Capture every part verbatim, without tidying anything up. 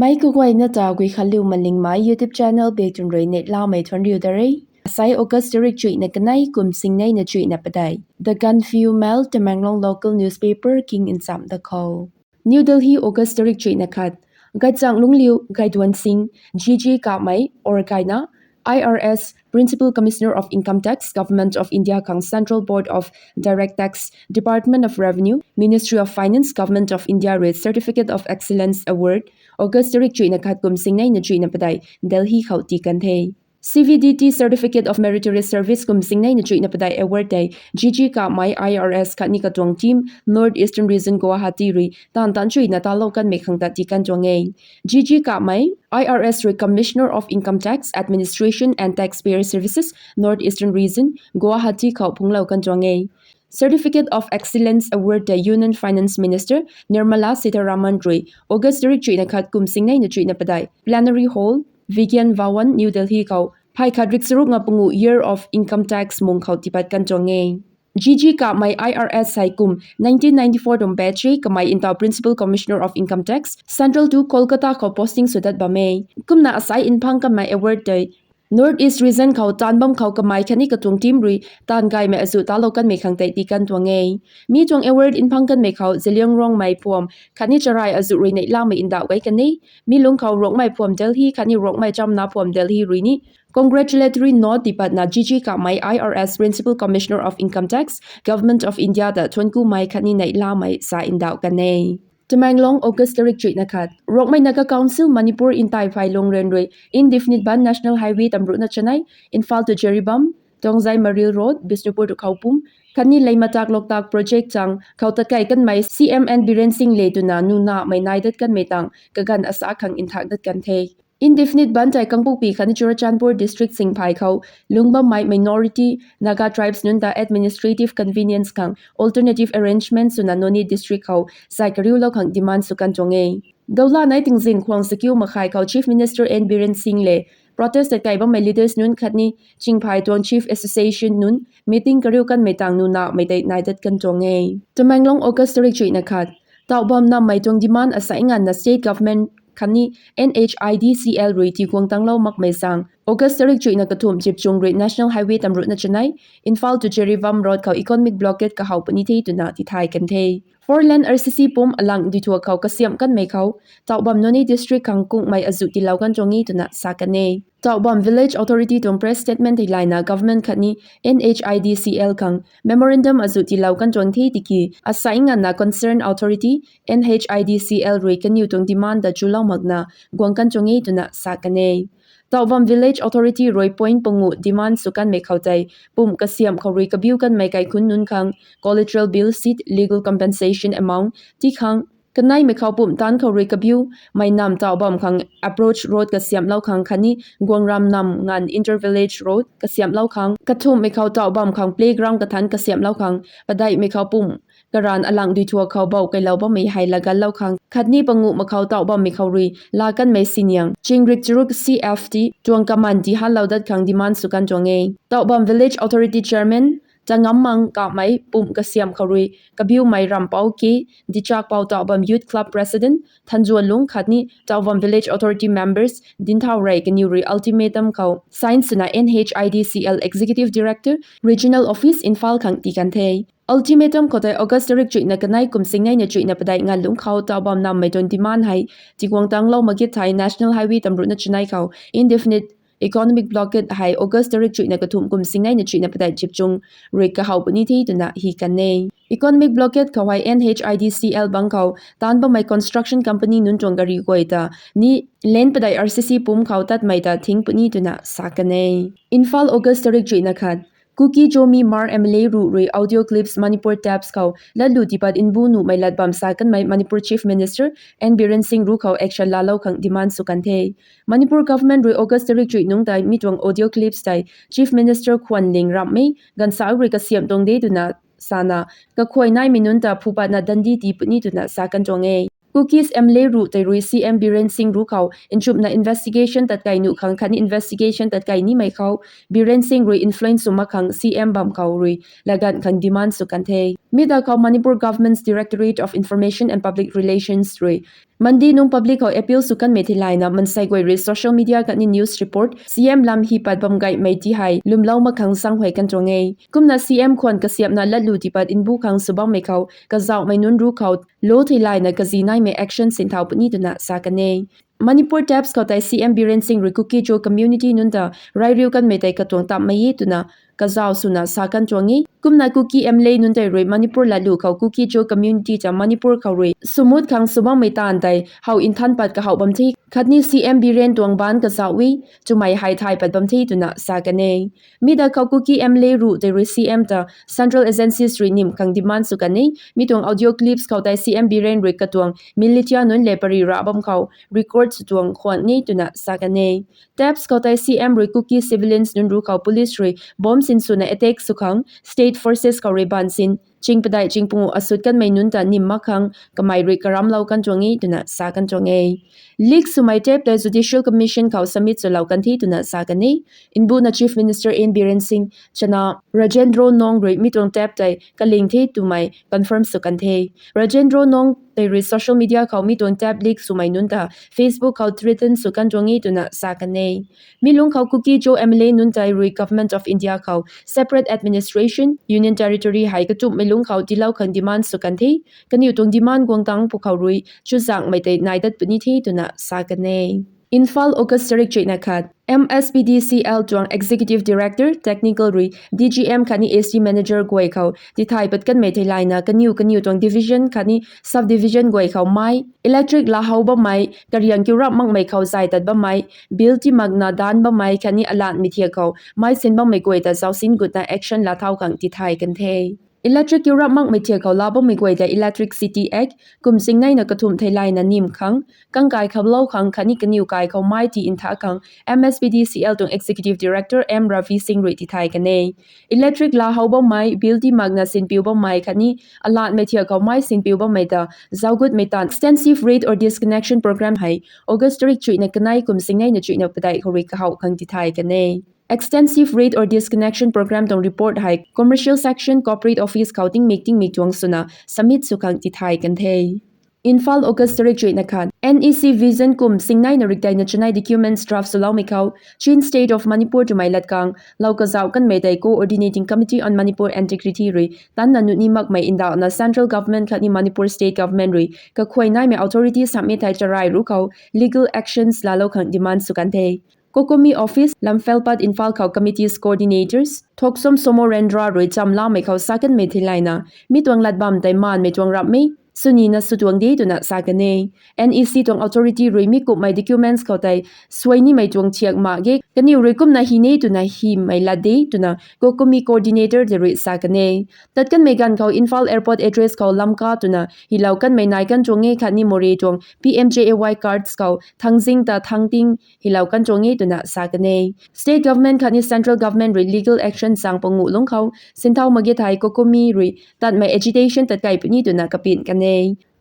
Mei kaguayna ta Guikhanliu Malingmei YouTube channel bek tun rui neihlamei thuanriu da re. Asai August tarik chuihna kanei kum singneina chuihna padeih. The Gaanphiu Mail, Tamenglong local newspaper king nchamh da khou. New Delhi, August tarik chuihna khat. Gaichang Lungliu Gaiduan Singh, G G Kamei, or Gaina, I R S, Principal Commissioner of Income Tax, Government of India khang Central Board of Direct Tax, Department of Revenue, Ministry of Finance, Government of India rui Certificate of Excellence Award, August tarik chuihna khat kum singneina chuihna padeih, Delhi khou tii kan the. C V D T Certificate of Meritorious Service kum singneina chuihna padeih award tei G G Kamei I R S khatni katuang team North Eastern Region Guwahati rui taanv taanv chuihna talou kanmei khang ta tii kan tuang e. G G Kamei, I R S rui Commissioner of Income Tax, Administration and Taxpayer Services, North Eastern Region, Guwahati khou phungclou kan tuang e. Certificate of Excellence Award tei Union Finance Minister Nirmala Sitharaman rui August tarik chuihna khat kum singneina chuihna padeih, Plenary Hall, Vigyan Bhawan, New Delhi khou phay khat rik charuk nga pangu Year of Income Tax mung khou tiipat kan tuang e. G G Kamei I R S hei kum nineteen ninety-four tuang batch e, kamei ntaw Principal Commissioner of Income Tax, Central tu Kolkata khou posting sw dat bam e. Kumna asai nphang kanmei award tei North East Region khou taanv bam khou kamei khatni katuang team rui taanv gaymei azuh talou kanmei khang tei tii kan tuang e. Mi tuang award nphang kanmei khou Zeliangrongmei phuam khatni Charai azuh rui neihlamei ndauh gay kan e. Mi lungc khou Rongmei phuam Delhi khatni Rongmei chamna phuam Delhi rui ni congratulatory note tiipatna G G Kamei I R S Principal Commissioner of Income Tax, Government of India ta thuanckumei khatni neihlamei sa ndauh kan e. Tamenglong, August tarik chuihna khat. Rongmei Naga Council Manipur ntai phey Lungren rui indefinite ban National Highway tamruhna chanei, Imphal to Jiribam, Tongzai Maril Road, Bishnupur to Khoupum khatni Leimatak Loktak project chang khou tatkei kanmei C M N Biren Singh le twna nunamei nai dat kanmei tang kaganv asa khang nthak dat kan the. Indefinite ban tei Kangpokpi khatni Churachandpur district singphay khou lungc bammei minority Naga tribes nunc ta administrative convenience khang alternative arrangement swna Noney district khou zay kariulou khang demand sw kan tuang e. Doula nei tingzin khwang sakiu makhai khou Chief Minister N Biren Singh le protest tatkei bammei leaders nunc khatni chingphay tuang Chief Association nunc meeting kariu kanmei tang nunamei tei nai dat kan tuang e. Tamenglong, August tarik chuihna khat. Tauhbam nammei tuang demand asai nganvna state government khatni N H I D C L rui tiguang tanglou makmei zaeng August tarik chuihna kathumh chipchung rui National Highway tamruhna chanei, Imphal to Jiribam Road khou economic blockade kahaw puni the twna tithay kan the. Four lane R C C pumc alang duithuak khou kasiamh kanmei khou Tauhbam Noney district khang kungmei azuh tiilou kan tuang e twna sa kan e. Tauhbam Village Authority tuang press statement theilayna government khatni N H I D C L khang memorandum azuh tiilou kan tuang the tiki asai nganvna concerned authority N H I D C L rui kaniw tuang demand ta chulou makna guang kan tuang e twna sa kan e. Tauhbam Village Authority rui point pangu demand sw kanmei khou tei pumc kasiamh khou rui kabiu kanmei kaikhunc nunc khang collateral bill, seat, legal compensation amount ti khang kaneimei khou pumc taanc khou rui kabiumei nam Tauhbam khang approach road kasiamhlou khang khatni Guangram nam nganv inter village road kasiamhlou khang, kathumhmei khou Tauhbam khang playground kathanc kasiamhlou khang, padeihmei khou pumc karanv alang duithuak khou bou keylou bammei hei laaganlou khang khatni panguhmei khou Tauhbammei khou rui laa kanmei siniang chingrik charuk C F T tuang kaman tihanlou dat khang demand sw kan tuang e. Tauhbam Village Authority Chairman Tangammang Kamei pumc kasiamh khou rui kabiumei Rampou K, Dichakpou Tauhbam Youth Club President Thanzuanlung khatni Tauhbam Village Authority members Dinthau Rei kaniw rui ultimatum khou sign swna N H I D C L Executive Director, Regional Office, Imphal khang tii kan the. Ultimatum khou tei August tarik chuihna kanei kum singneina chuihna padeih nganvlungc khou Tauhbam nammei tuang demand hei tiguang tanglou mak ge thei National Highway tamruhna chanei khou indefinite economic blockade hei August tarik chuihna kathumh kum singneina chuihna padeih chipchung rui kahaw puni the twna hi kan e. Economic blockade khou hei N H I D C L bang khou taanc bammei construction company nunc tuang gari guay ta ni lane padeih R C C pumc khou tatmei ta thing puni twna sa kan e. Imphal, August tarik chuihna khat. Kuki Zomi Hmar M L A ruc rui audio clips Manipur Tapes khou latlu tiipat mbu nuhmei lat bam sa kanmei Manipur Chief Minister N Biren Singh ruc khou action laalou khang demand sw kan the. Manipur government rui August tarik chuih nungc tei mi tuang audio clips tei Chief Minister Khuanling Ramhmei ganvsa rui kasiamh tuang de twna sana kakhuay naimei nunc ta phupatna dandi tii puni twna sa kan tuang e. Kukis M L A ruc tei rui C M Biren Singh ruc khou nchumhna investigation tatkei nuh khang khatni investigation tatkei nimei khou Biren Singh rui influence sw mak khang C M bam khou rui laaganv khang demand sw kan the. Mi da khou Manipur Government's Directorate of Information and Public Relations rui Monday nung public khou appeal sw kanmei theilayna mansei guay rui social media khatni news report C M lam hi pat bam gaymei ti hei lwmlou mak khang zaenghuay kan tuang e. Kumna C M khwan kasiamhna latlu tiipat mbu khang sw bammei khou kazauhmei nunc ruc khou law theilayna kazi naimei action sinthau puni twna sa kan e. Manipur TAPS khou tei C M Biren Singh rui Kuki-Zo community nunc ta rai riu kanmei tei katuang tammei e twna kazauh swna sa kan tuang e. Kumna Kuki M L A nunc tei rui Manipur latlu khou Kuki-Zo community ta Manipur khou rui swmut khang sw bammei taanv tei how nthan pat kahowh bam the khatni C M Biren tuang baan kazauh e twmei hei thay pat bam the twna sa kan e. Mi da khou Kuki M L A ruc tei rui C M ta central agencies rui nim khang demand sw kan e. Mi tuang audio clips khou tei C M Biren rui katuang militia nunc le pary ra bam khou record sw tuang khwan e twna sa kan e. TAPS khou tei C M rui Kuki civilians nunc ruc khou police rui bomb sin swna attack sw khang state forces khou rui baan sin ching padeih ching pungu asut kanmei nunc ta nim mak khang kamei rui karamlou kan tuang e twna sa kan tuang e. Leak swmei tape tei Judicial Commission khou submit swlou kan the twna sa kan e. Mbuna Chief Minister N Biren Singh chana Rajendra Nong rui mi tuang tape tei kaling the twmei confirm sw kan the. Rajendra Nong tei rui social media khou mi tuang tape leak swmei nunc ta Facebook khou threaten sw kan tuang e twna sa kan e. Mi lungc khou Kuki-Zo M L A nunc tei rui Government of India khou separate administration, Union Territory hei katumhmei lungc khou tiilou khang demand sw kan the. Kaniw tuang demand guang tangc pwkhou rui chuzaenghmei tei nai dat puni the twna sa kan e. Imphal, August tarik chuihna khat. M S P D C L tuang Executive Director, Technical rui D G M khatni S D Manager guay khou tithay pat kanmei theilayna kaniw kaniw tuang division khatni subdivision guay khou mei, electric laa how bammei, kariang kiu rap makmei khou zay tat bammei, bill tii makna daanc bammei khatni alatmei thiak khou mei sin bammei guay ta zausin gutna action laa thau khang tithay kan the. Electric kiu rap makmei thiak khou laa bammei guay ta Electricity Act kum singneina kathumh theilayna nim khang, kangkai khou lou khang khatni kaniw kai khou mei tii ntha khang M S P D C L tuang Executive Director M Ravi Singh rui tithay kan e. Electric laa how bammei, bill tii makna sinpiu bammei khatni alatmei thiak khou mei sinpiu bammei ta zauc gutmei taanv Extensive Rate or Disconnection Program hei August tarik chuihna kanei kum singneina chuihna padeih khou rui kahowh khang tithay kan e. Extensive Rate or Disconnection Program tuang report hei Commercial Section, Corporate Office khou tingmik tingmik tuang swna submit sw khang tithay kan the. Imphal, August tarik chuihna khat. N E C Vision kum singneina rikdeina chanei documents draft swloumei khou Chin State of Manipur twmei lat khang lou kazauh kanmei tei Coordinating Committee on Manipur Integrity rui tanna nuh ni makmei ndauhna Central Government khatni Manipur State Government rui kakhuay naimei authority submit hei charai ruc khou legal actions laalou khang demand sw kan the. COCOMI Office, Lamphel Pat, Imphal khou Committees Coordinators Thoksom Somorendra rui chamlamei khou sa kanmei theilayna mi tuang lat bam tei maanmei tuang rapmei swnina sw tuang de twna sa kan e. N E C tuang authority rui mi kumhmei documents khou tei suai nimei tuang thiak mak ge, kaniw rui kumna hi ne twna hymei lat de twna COCOMI Coordinator tei rui sa kan e. Tat kanmei ganv khou Imphal Airport address khou Lamka twna hilou kanmei nai kan tuang e khatni Moreh tuang P M J A Y cards khou Thangjing ta Thangting hilou kan tuang e twna sa kan e. State Government khatni Central Government rui legal action chang panguh lungc khou sinthau mak ge thei COCOMI rui tatmei agitation tat kai puni twna kapin kan e.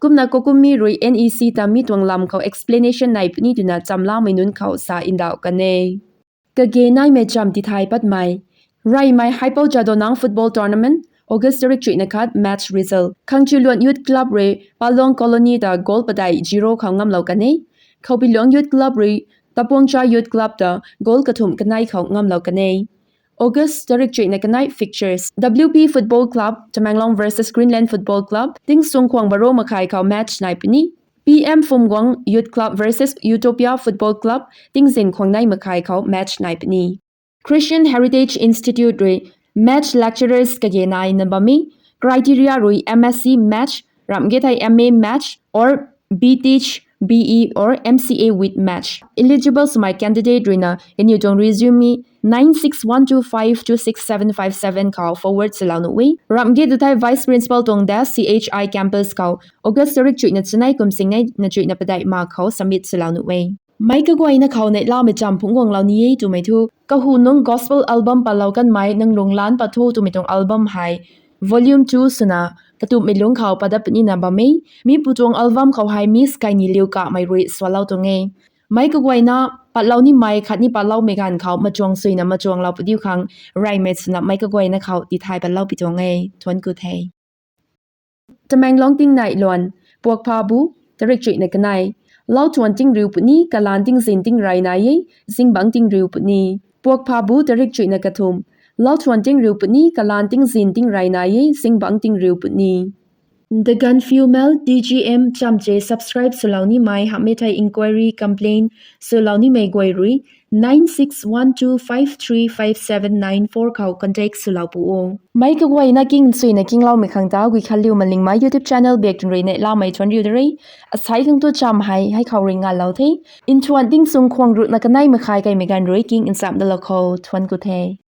Kumna COCOMI rui N E C ta mi tuang lam khou explanation nai puni twna chamlamei nunc khou sa ndauh kan e. Kage naimei cham tithay patmei. Reymei Haipou Jadonang Football Tournament, August tarik chuihna khat. Match result. Khangchiuluan Youth Club rui Palong Colony ta goal padeih zero khou ngamlou kan e. Khoupiluang Youth Club rui Tapuangcha Youth Club ta goal kathumh kanei khou ngamlou kan e. August tarik chuihna kanei. Fixtures: W P Football Club, Tamenglong versus Greenland Football Club, tingsung khwang baro makhai khou match nai puni. P M Phumguang Youth Club versus Utopia Football Club, tingzin khwang nei makhai khou match nai puni. Christian Heritage Institute rui match lecturers kage naina bam e. Criteria rui M S C match, ramh ge thei M A match, or B Tech, B E or M C A with match. Eligible swmei candidate ruina kaniw tuang resume nine six one two five two six seven five seven khou forward swlou nuh e. Ramh ge tu thei Vice Principal tuang dash C H I campus khou August tarik chuihna chanei kum singneina chuihna padeih mak khou submit swlou nuh e. Meic kaguayna khou neihlamei cham phungc guanglou ni e twmei thu, kahu nungc gospel album patlou kanmei Nang Lunglan Pat Tho twmei tuang album hei volume two swna katumhmei lungc khou pat dat punina bam e. Mi pu tuang album khou hei Miss Kaini Liu Kamei rui swalou tuang e. Meic kaguayna patlou nimei khatni patloumei ganv khou machuang suina machuanglou padiu khang reymei swna meic kaguayna khou tithay patlou pi tuang e. Thuanc ku the. Tamenglong tingnai luan, Puakphabu, tarik chuihna kanei, lau thuan tingriu puni, kalan tingzin tingrey nai e, zingbangc tingriu puni. Puak phabu tarik chuihna kathumh, lau thuan tingriu puni, kalan tingzin tingrey nai e, zingbangc tingriu puni. The Gaanphiu Mail, T G M chamche subscribe swlou nimei hamhmei thei inquiry complaint swlou nimei guay rui nine six one two five three five seven nine four khou contact swlou pu o. Meic kaguayna king nchuina kingloumei khang ta Guikhanliu Malingmei YouTube channel bak tun rui neihlamei thuan riu da re. Asei khang tu cham hei hei khou rui nganlou the. Nthuan tingchung khwang ruhna kanei makhai kaimei ganv rui king nchamh dalou khou thuan ku the.